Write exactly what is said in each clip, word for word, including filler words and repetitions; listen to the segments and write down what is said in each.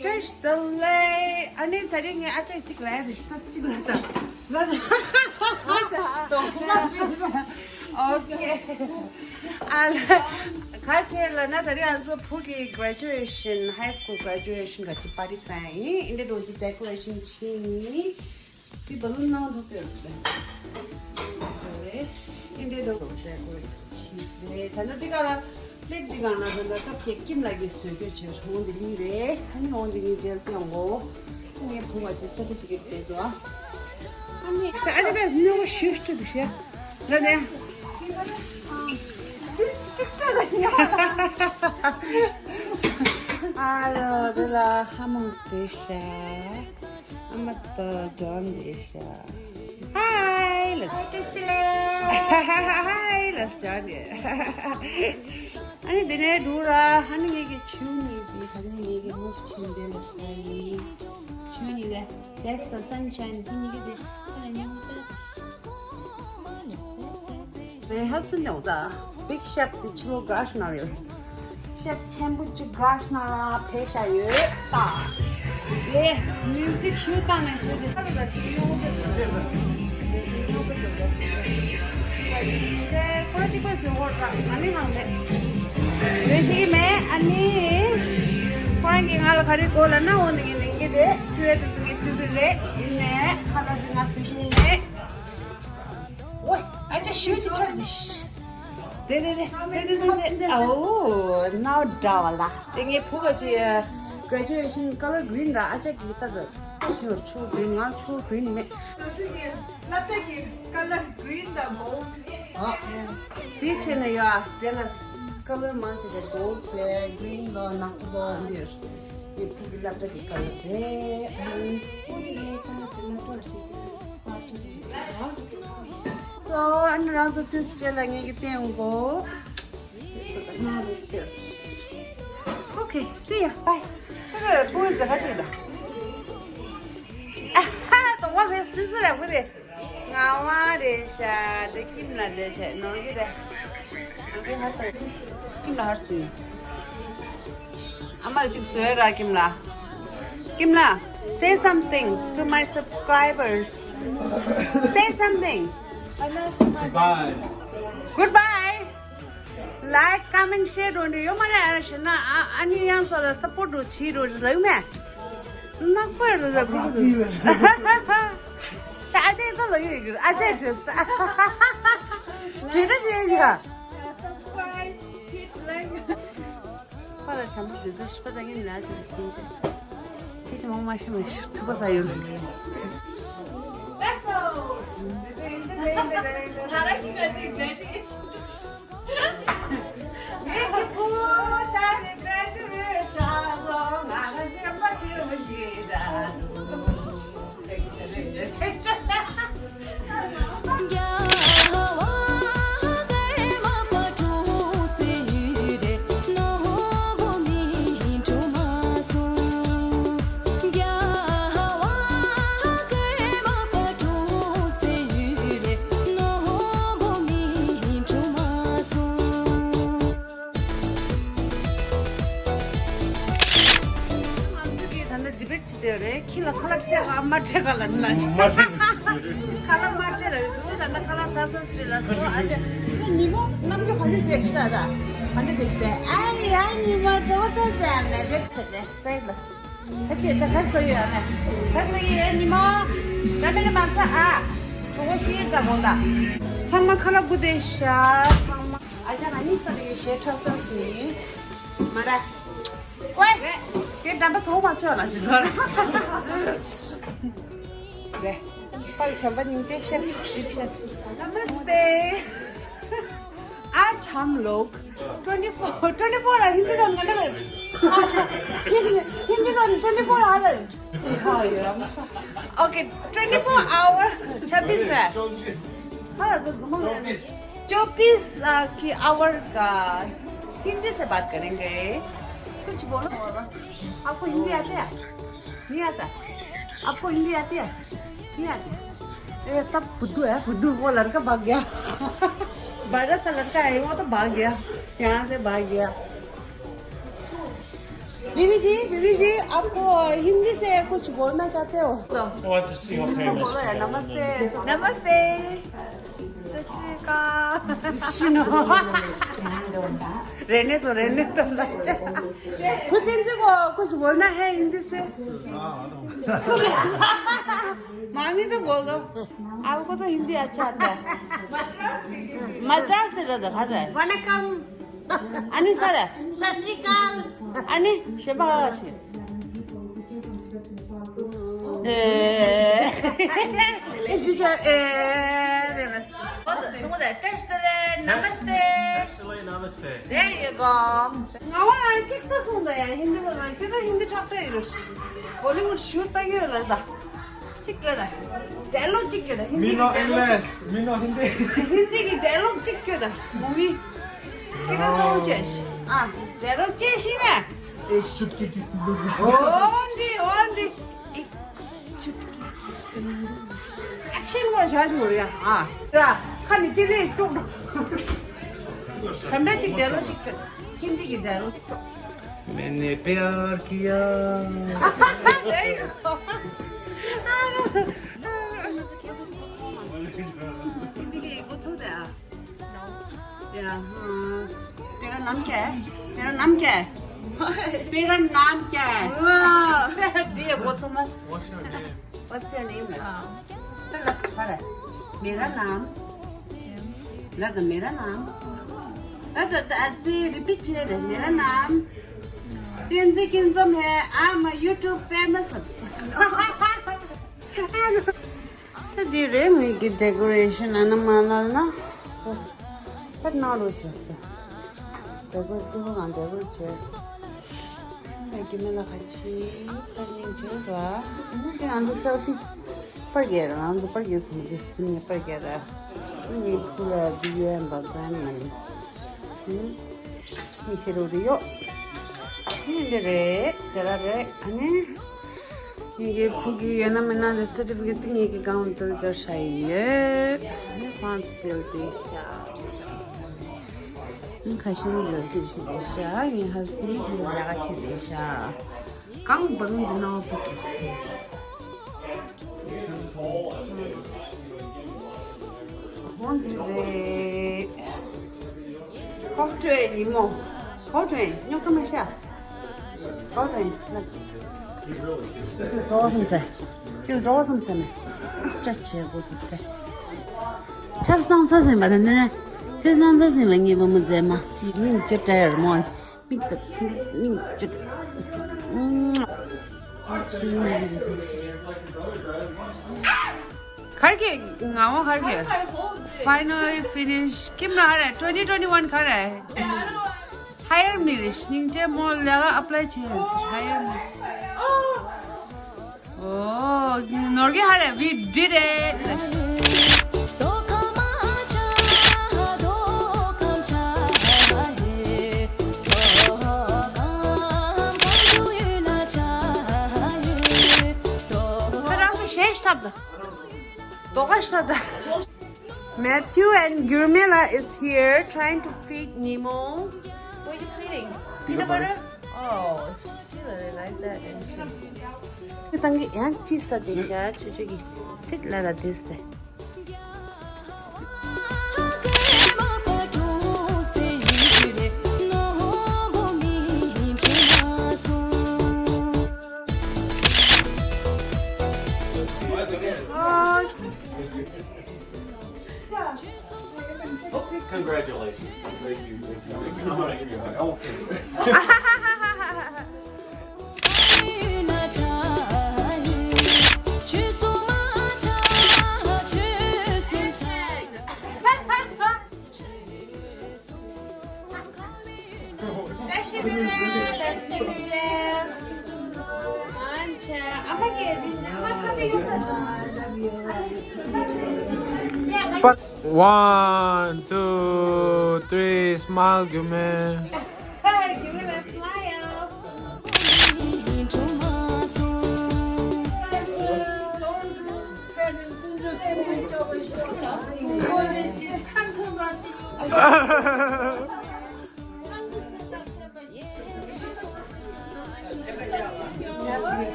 བཀྲ་ཤིས་བདེ་ལེགས། ཨ་ནི་ད་རེས་ངས་ཨ་ཅག་གཅིག་ལ་ཡ་རེ་ཞིག་ཐབས་གཅིག་ལ་ད། ཨོ་ཀེ། ཨ་ལ་ག་བྱས་ལ་ན་ད་རེས་ང་ཚོ་བུ་གི་graduation, high school graduation ག་ཅི་པར་ཊི་ཚང་ཡིན། ཨིན་འདྲེ་དོ་ཅི་decoration ཆི་ཡིན། དེ་བ་ལུན་ནང་དུ་སྟེར་ཏེ། ཨིན་འདྲེ་དོ་decoration ཆི་རེད། ད་ནི་དེ་ག་ལ་plate དེ་ག་ན་ད་ད་ཀབ་ཀྱི་ཀིམ་ལ་གི་བཟོས་གོས་ཆེ་ཧོང་དེ་ལི་རེད། ཨ་ནི་ཧོང་དེ་ངས་མཇལ་ཏེ་ཡོང་གོ། ངའི་བུ་བ་ཅེ་certificate དེ་དོ། ཨ་ནི་ཨ་ཅེ་དེ་ནུ་ཤུ་ཤུ་དུ་ཤེ། ང་ནས། ཨ་རོ་དེ་ལ་ཧ་མོང་དེ་ཤ། ཨ་མ་ཏོ་ཇོན་དེ་ཤ། Hi, let's. Hi, Christine. Hi, let's join it. ཨ་ནི་དེ་ནས་འགྲོ་ར། ཨ་ནི་ངེད་ཀྱི་ཆུ་ནི་དེ་ད་ནི་ངེད་ཀྱི་move ཆེན་དེ་ལ་ཤ་ཡིན། ཆུ་ནི་ར། That's the sunshine. དེ་ནི་གི་དེ་ཨ་ནི་ཉམས་ད། My husband know the big chef དེ་ཕྱི་ལོགས་garage ནང་ཡོད། Chef ཆེན་པོ་གཅིག་garage ནང་ལ་ཕེབས་བཞག་ཡོད་ད། ལེ། Music ཞུ་བཏང་ནས་ཞུ་དེ་ས་ལ་ཞུ་ཡོང་གི་ཟེར། ཞུ་ཡོང་གི་ཟེར། ཁོ་ར་གཅིག་པོས་ཞུ་བོར་ད་ང་ནི་ངང་མེད། ཞུ་ཞིག་མེད། ཨ་ནི་ཁོ་རང་གིས་ང་ལ་ག་རེ་དགོས་ལབ་ན་འོ་ནི་ངས་ལེན་གི་རེད། ཁྱོད་དེ་ཚོ་ངས་སྤྲོད་གི་རེད། ཡིན་ནའི་ཁ་ལག་དེ་ང་བཟོ་གི་མེད། ཨོའི། ཨ་ཅག་ཞུ་ཅིག་ཆགས་འདི། དེ་དེ་དེ་དེ་དེ་དེ་དེ། ཨོ་ནའོ་འདྲ་བ་ལ། དེ་ངའི་བུ་ག་ཅི་graduation color green ར། ཨ་ཅག་གི་ད་ད་ཞུ་ཆུ་green། ང་ཆུ་green མེད། ང་ཚོ་གི་སློབ་གྲྭ་གི་color green དང་gold། ཨ། དེ་བྱས་ན་ཡ་དེ་ལ་color མང་ཆེ་དེ་gold བྱས་green དང་ནག་པོ་དང་འདི་ཡོད། ངའི་བུ་གི་སློབ་གྲྭ་གི་color རེད། ཨ་ནི་བུ་གི་ངའི་color དེ་སློབ་གྲྭ་ཞིག་གི་སློབ་གྲྭ་རེད། So ཨ་ནི་རང་ཚོ་དུས་བཅད་ལ་ངེད་ཀྱི་སྟེང་གོ། Okay, see ya, bye. ཨ་ཧ། ཏོ་བ་ཧེ་སི་སི་ར་བུ་རེ། ང་བ་རེ་ཤ་དེ་ཀིམ་ལ་དེ་བྱས་ནོར་གི་རེད། ཨ་མ་གཅིག་བཟོས་ར་ཀིམ་ལ། ཀིམ་ལ། Say something to my subscribers. Say something. Goodbye. Goodbye. Like, comment, share འགྲོ་འདྲ་ཡོད་མ་རེད། ཨ་ཞེ་ན་ཨ་ཨ་ནི་ཡང་སོ་ལ་support འགྲོ་བྱེད་འགྲོ་ལ་ཡོད་མེད། ནག་པོ་རེད་ལ་གུ་རུ། ད་ཨ་ཅེ་ད་ལ་ཡོད་གི་ཨ་ཅེ་dress ད། ཇེ་ད་ཇེ་ཡ། Subscribe, hit like. ཁ་ལ་བྱམས་པོ་འདི་ཚོ་ཤི་པ་ད་ངས་ནས་ཅིག་ཕྱིན་ཅིག་ཁྱེད་ཀྱི་མང་མ་ཤི་མ་ཤི་ཚུགས་པ་ས་ཡོད། That's all. ང་ཚོ་གིས་ད་ལྟ་debate བྱེད་བསྡད་ཡོད་རེད། ཁྱི་ལ་ཁ་ལག་སྤྲད་ག་མ་སྤྲད་ག་ལབ་ན། མ་སྤྲད། ཁ་ལག་མ་སྤྲད་ལབ་ཡོད་འདུག་ད་ལྟ་ཁ་ལག་ཟ་ཟ་ཟེར་ལབ་སོང་། ཨ་ཅག་ཁྱོད་ཉིན་མོ་ནམ་རྒྱུན་ག་འདྲ་བསྡད་ཤག་ད། ག་འདྲ་བསྡད་ཤག་ཨ་ཡ་ཉིན་མོ་གྲོགས་ད་ཟ་མེད་བསྡད་ཤག་ད། ཟེར་ལ། ད་ཅི་ད་གར་སོ་ཡོད་ཨ་མས། གར་སོ་ཡོད་ཉི་མ། ད་མེད་ན་མ་ས་ཨ། གྲོགས་པོ་ཤེས་ད་དགོངས་དག་ཚང་མ་ཁ་ལག་སྒུག་བསྡད་ཤག་ཚང་མ། ཨ་ཅག་ང་གཉིས་ས་རེ་ཞེ་ཁྲག་ཚང་ཟིན། མ་ར། ཝེ། དེ་འགྲམ་པ་ཚོགས་མ་ཚོད་ལ་ཅི་ཚོར། རེད། པར་བྱམས་པ་སྙིང་རྗེ་ཤེས་ཤེས། Namaste. ཨ་བྱམས་ལོག twenty four, twenty four ལ་ཧིན་དི་དང་ག་འདྲ་རེད། ཧིན་དི་དང་twenty four hour. Okay, twenty four hour. छब्बीस है। हाँ, तो घुमा चौबीस। चौबीस की आवर का हिंदी से बात करेंगे। कुछ बोलो। आपको हिंदी आती है? नहीं आता? आपको हिंदी आती है? नहीं आती? ये सब बुद्धू है, बुद्धू। वो लड़का भाग गया। बड़ा सा लड़का है, वो तो भाग गया, यहाँ से भाग गया। दीदी जी, दीदी जी, आपको हिंदी से कुछ बोलना चाहते हो? तो What to see, okay, इसको बोलो यार, नमस्ते। नमस्ते। सत श्री अकाल। सुनो। रहने दो, रहने दो, बच्चा। खुद इनसे को कुछ बोलना है हिंदी से? मामी तो बोल दो। आपको तो हिंदी अच्छा आता है। मद्रास से ज्यादा खाता है। वनकम। अनि सर। सत श्री अकाल। अनि शाबाश। ए। ए, नमस्ते। नमस्ते। There you go. ང་ལ་གཅིག་ཏུ་སོང་ད་ཡ། ཧིན་དི་བ་ལ་ཁྱོད་ད་ཧིན་དི་ཁྲག་ཁྲག་ཡོད། བོ་ལི་ཝུཌ་ཤུ་ད་ཡོད་ལ་ད། གཅིག་ལ་ད། ཌའི་ལོག་གཅིག་ཡོད་ད། ཧིན་དི་མི་ནོ་གི་ཌའི་ལོག་ཨིང་ལིཤ། གཅིག་མི་ནོ་ཧིན་དི། ཧིན་དི་གི་ཌའི་ལོག་གཅིག་ཡོད་ད། མུ་བི། ཁྱོད་ད་སོང་བྱས། ཨ། ཌའི་ལོག་ཅེས་ཤི་ན། ཨེ་ཤུད་ཀི་ཀི་སི་འདུག་ཨོན་ཌི་ཨོན་ཌི། ཨེ་ཤུད་ཀི་ཀི་སི་འདུག་ཨེག་ཤན་བ་བྱ་ཞུ་རེད་ཡ། ཨ། ད་ཁ་ནི་ཅི་ལས་ཀྱོག་འགྲོ། ག་འདྲ་ཅིག་ཌའི་ལོག་ཅིག་ཧིན་དི་གི་ཌའི་ལོག་ཅིག मैंने प्यार किया। There you go. ཧིན་དི་གི་གོ་ཚོད་དེ་ཨ། या, हाँ। तेरा नाम क्या है? तेरा नाम क्या है? तेरा नाम क्या है? वाह। दिए, वो समझ। What's your name? What's your name? हाँ। चल, अरे, मेरा नाम। لا، तो मेरा नाम। لا، तो, तो ऐसे रिपीट कीजिए, मेरा नाम तेंजी किंजम है, I'm a YouTube famous। ད་འདི་རེད། ངེད་ཀྱི་ཌེ་ཀོ་རེ་ཤན་ཨ་ན་མ་ལ་ན། ད་ནང་ལོ་ཤེས་སོ། ཌེ་ཀོ་རེ་ཊི་བ་གང་ཌེ་ཀོ་རེ་ཊི་བ། ད་རྒྱུ་མེད་ལ་ཁ་ཆེ་ད་སྙིང་རྗེ་ར། ད་ང་ཚོ་སེལ་ཕི་པར་རྒྱག་ར། ང་ཚོ་པར་རྒྱག་སོང་། དེ་སིམ་ནས་པར་རྒྱག་ར། ངའི་ཕུ་ལ་འདི་ཡོད་པ་ག་ནས། མི་ཤེས་རོགས་དེ་ཡོད། ངས་འདི་རེད། དེ་ར་རེད། ཨ་ནི། ངེད་ཀྱི་ཕུགས་ཀྱི་ཡོད་ན་མེད་ན་དེ་སེར་ཊི་ཕི་ཀེཊ་དེ་ངེད་ཀྱི་ཁང་དུ་འབྱོར་ཤག་ཡིན་ཡོད། ཨ་ནི་ཕོན་སི་ཊིལ་དེ་ཤག་ཁ་ཤས་ནི་ལག་ཁྱེར་ཞིག་དེ་ཤག་ངའི་ཧ་སི་བྷེན་ཌི་ལས་ཀ་བྱེད་དེ་ཤག་གང་བང་འདི་ནང་བུད་འདུག་ཧོན་འདི་རེད། ཧོབ་ཏྲེ་ཉི་མོ། ཧོབ་ཏྲེ་ཉོ་གི་མ་ཤ། ཧོབ་ཏྲེ་ལ། ཅིག་འགྲོ་བསམ་ས། ཅིག་འགྲོ་བསམ་ས་མེད། ཨ་སི་ཊྲེ་ཆི་བྱེད་དགོས་འདུག་ས། ཆབ་གསང་ས་ཟིན་པ་དང་ནི། ཆབ་གསང་ས་ཟིན་པ་ངེས་པ་མི་མཛད་མ། མིག་ཅི་ཏྲ་ཡར་མོ། མིག་ཏུ་ཚིག་མིག་ཅི། གར་གྱི་ང་བོ་གར་གྱི། Finally finish. ཁྱིམ་ལ་ཧ་རེ། twenty twenty-one ག་རེ། Hire me རེ། སྙིང་རྗེ་མོ་ལས་ཀ་ཨེབ་ལའི་བྱས། Hire me. ཨོ། ནོར་གྱི་ཧ་རེ། We did it. ཁ་རང་ཚོ་གཞས་ཤིག་འཁྲབ་དང་། རྡོ་ཁ་ཤ་ད། Matthew and Gurmila is here trying to feed Nemo. What are you feeding? Peanut butter? Oh, she really likes that, and she. ཁྱེད་ཏང་གི་ཡང་ཅི་ས་དེ་ཤ་ཆུ་ཆུ་གི་སིད་ལ་ལ་དེ་སྟེ། Congratulations. Thank you. Thank you. I'm gonna give you a hug. Okay. བཀྲ་ཤིས་བདེ་ལེགས། ལེགས་བདེ་ལེགས། ཨ་ཆ། ཨ་མ་གིས་འདི་ཨ་མ་ཁ་ཏ་ཡོད་ས། One, two, three, smile, give me. Give me a smile.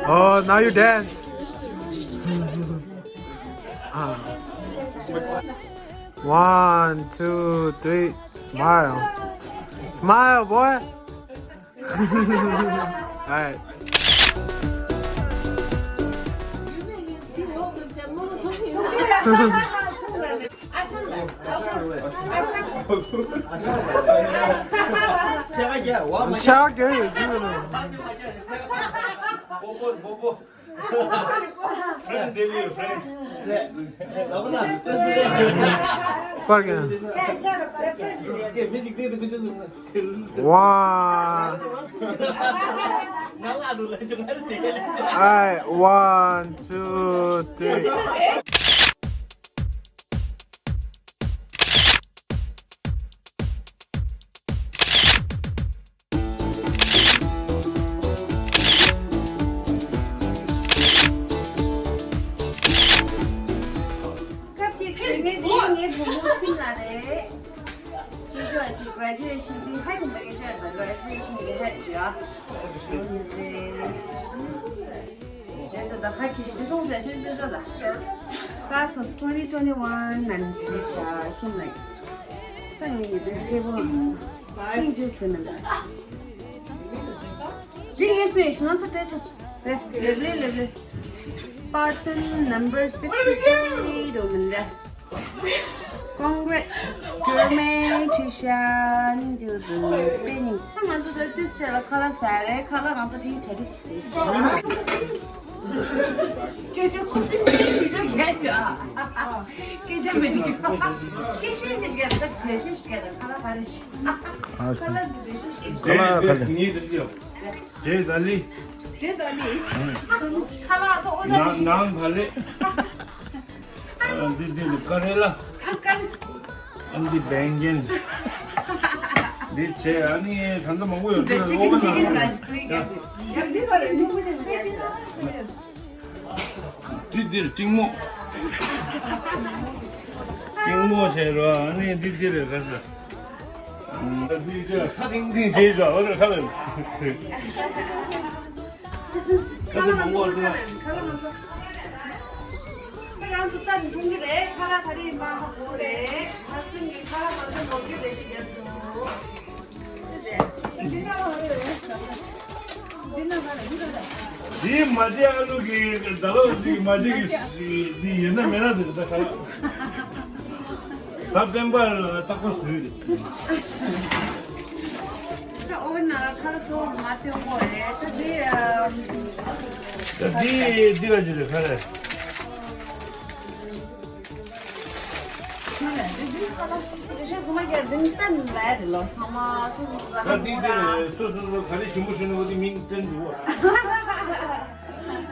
Oh, now you dance. Ah. One, two, three. Smile. Smile, boy. Alright. One. Alright, one, two, three. སྐབས་དེ་དུས་ངས་དེ་ངའི་བུ་མོ་ཁྱིམ་ལ་རེད། ཅི་ཞོག་ཅི་གྷ་རེ་ཇུ་ཨེ་ཤན་དེ་ཧ་ཅང་འདི་གའི་ཅར་དང་གྷ་རེ་ཇུ་ཨེ་ཤན་གྱི་ཧ་ཅང་ཡ། རེད་ད་ད་ཁ་ཅིག་ཞིག་གཏོང་ཟེར་ཕྱིར་འདི་ད་ད། Class of twenty twenty-one ནང་བྲིས་ཤག་ཁྱིམ་ལ། ད་ངས་འདི་ཊེ་བལ་ལ་ཐེངས་བཅུ་ཟིན་མི་འདུག་འདི་ངས་སུ་ཡིན་ཤི་ན་ཚ་སྤྲད་ཆས་རེད། ལེབ་ལེ་ལེབ་ལེ། Spartan number sixty-three འགྲོ་མི་འདྲ། Congratulations to the winning. ད་ང་ཚོ་ད་ཏིས་ཆེ་ལ་ཁ་ལག་ཟ་རེད། ཁ་ལག་ང་ཚོ་ཕིང་གྲ་སྒྲིག་བྱེད་ཤག་ཅོ་ཅོ་ཁོ་ཚོ་ཁྱོད་ཀྱི་ཆ་ཨ། སྐད་ཆ་མི་འདུག་སྐད་ཆ་ཞིག་ག་ད་གྲ་ཤིག་ཤིག་ག་ད་ཁ་ལག་ག་རེ་ཤིག་ཁ་ལག་འདི་འདྲ་ཤིག་ཤིག་ཁ་ལག་ག་རེ། ཇེ་ད་ལི། ཇེ་ད་ལི། ཁ་ལག་ཐོག་འོ་ན་ནང་ནང་ག་ལེ། འདི་འདི་ནི་ཀ་རེ་ལ། ཨ་འདི་བེང་གན། འདི་བྱས་ཨ་ནི་ད་ལྟ་མང་པོ་ཡོད་འདི་ལོ་མ་ན། འདི་འདིར་ཀྲིང་མོ། ཀྲིང་མོ་བྱས་རོ་ཨ་ནི་འདི་འདིར་ག་ས། འདི་ཚ་ཏིང་ཏིང་བྱས་རོ་འོ་ད་ཁ་ལ། ཁ་ཚ་མང་པོ་འདུག་ཁ་ལག་མང་པོ། ཁ་རང་ཚོ་ལྟ་ནི་མཐོང་གི་རེད། ཁ་ལག་ག་རེ་ཡིན་པ་ཧ་གོ་རེད། ཧ་སུན་གྱི་ཁ་ལག་མང་པོ་ནོར་གྱི་རེད་ཞེས་རྒྱབ་སོང་། འདི་མ་བྱེད་ཨ་ལུ་གི་ད་ལོ་ཟིག་མ་བྱེད་གི་འདི་ཡོད་ན་མེད་ན་འདུག་ད་ཁ་ལག་ས་པན་པ་ལ་རྟག་པར་བཟོས་རེད། ད་ཨོ་ན་ཁ་ལག་ཚོ་མ་ཐོན་གོ་རེད། ད་འདི་ཨམ། ད་འདི་འདི་བ་ཞིག་རེད་ཁ་ལག་ཁ་ལག་འདི་འདི་ཁ་ལག་འདི་ཤ་ཚང་མ་རྒྱ་འདི་ནི་བསྟན་མེད་རེད་ལོ། ཚང་མ་སོ་སོ་ས་ད་ཁ་འདི་འདི་མོ་ར། སོ་སོ་སོ་ག་རེ་ཞིམ་པོ་ཤོད་ན་འོ་དེ་མིང་བསྟན་འདུག་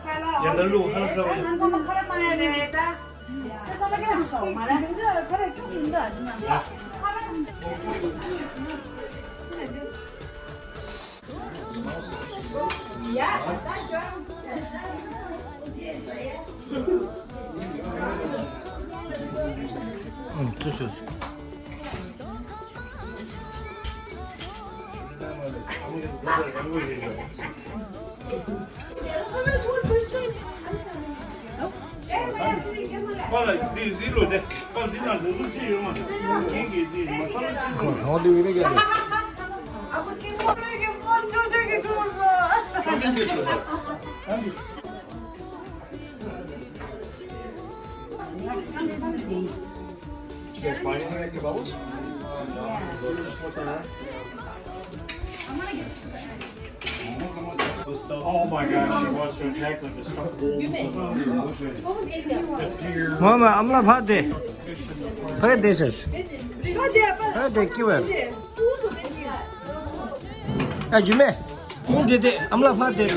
ཁ་ལག་ཡ་ད་ལུ་ཁ་ལག་ཟ་བ་ཡ། ང་ཚང་མ་ཁ་ལག་བཏང་ཡ་རེད་ད། པ་ལ་འདི་འདི་ལོ་དེ་པ་འདི་ན་འདི་ཚོ་ཅི་ཡོད་མ་རེད། ཁྱེད་ཀྱིས་འདི་མ་ས་ལ་ཅི་ལོ་རེད། ཧོ་འདི་བི་རི་ག་རེད། ཨ་ཁོ་ཁྱེད་ཁོ་རེ་གི་ཕོན་ཅོ་ཅོ་གི་ཀྲུ་སོ། ཁྱོད་མི་འདི་ཚོ་ད་འདི། You're finding the cabela's? Oh my gosh, she wants to attack like the stuffed wolves and the, the deer. Mama, I'm not hot day. Hey, this is. Hey, day, give it. Hey, you may. Who did it? I'm not hot day.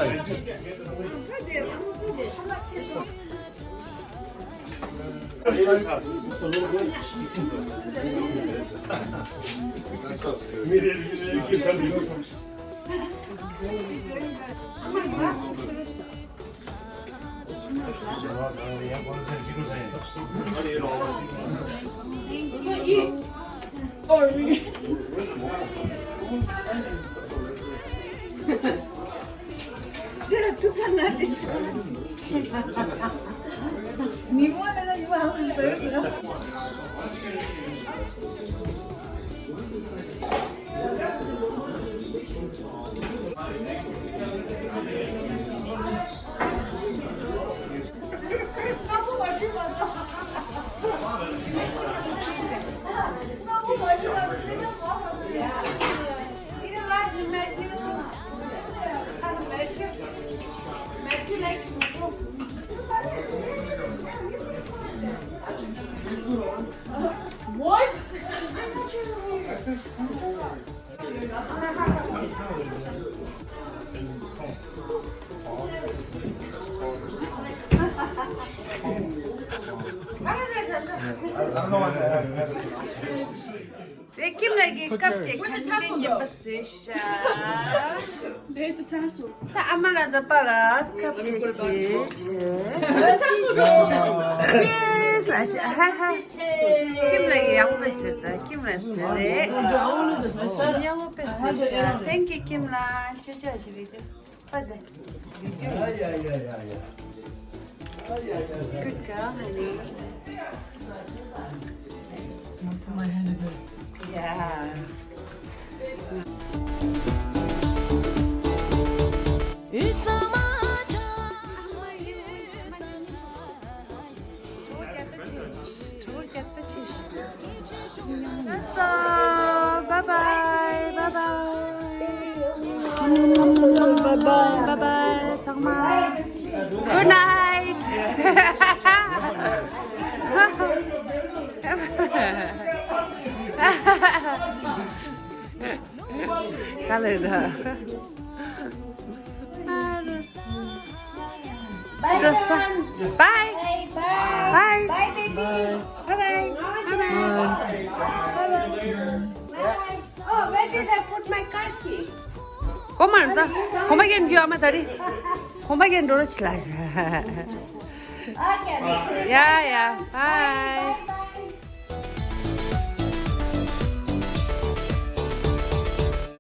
What? དེ་ཁྱིམ་ལ་གི་ཀབ་ཀྱི་ཁ་ཆེམས་ཡིན་པ་བཟོས་ཤག Let the tassel. ད་ཨ་མ་ལ་ད་པ་ལ་ཀབ་ཀྱི་ཅེས་བྱས། Let the tassel go. Cheers ལ་ཤག་ཧ་ཧ། ཁྱིམ་ལ་གི་ཡག་པོ་ཟེར། ད་ཁྱིམ་ལ་ཟེར་རེད། ཡག་པོ་ཟེར་ཤག Thank you ཁྱིམ་ལ། ཅི་ཅི་ཞིག་བེད། Good girl, honey. Yeah. Bye bye, bye bye. Bye bye, bye bye. Good night. ག་ལེར་ད། Bye, everyone. Bye. Bye. Bye. Bye, baby. Bye. Bye-bye. Bye-bye. Bye. Bye. Oh, where did I put my car key? གོ་མར་ད། གོམ་པ་རྒྱན་རྒྱུ་ཨ་མ་ད་རི། གོམ་པ་རྒྱན་འགྲོ་རོགས་བྱེད་ལ། Okay, let's see. Yeah, yeah. Bye.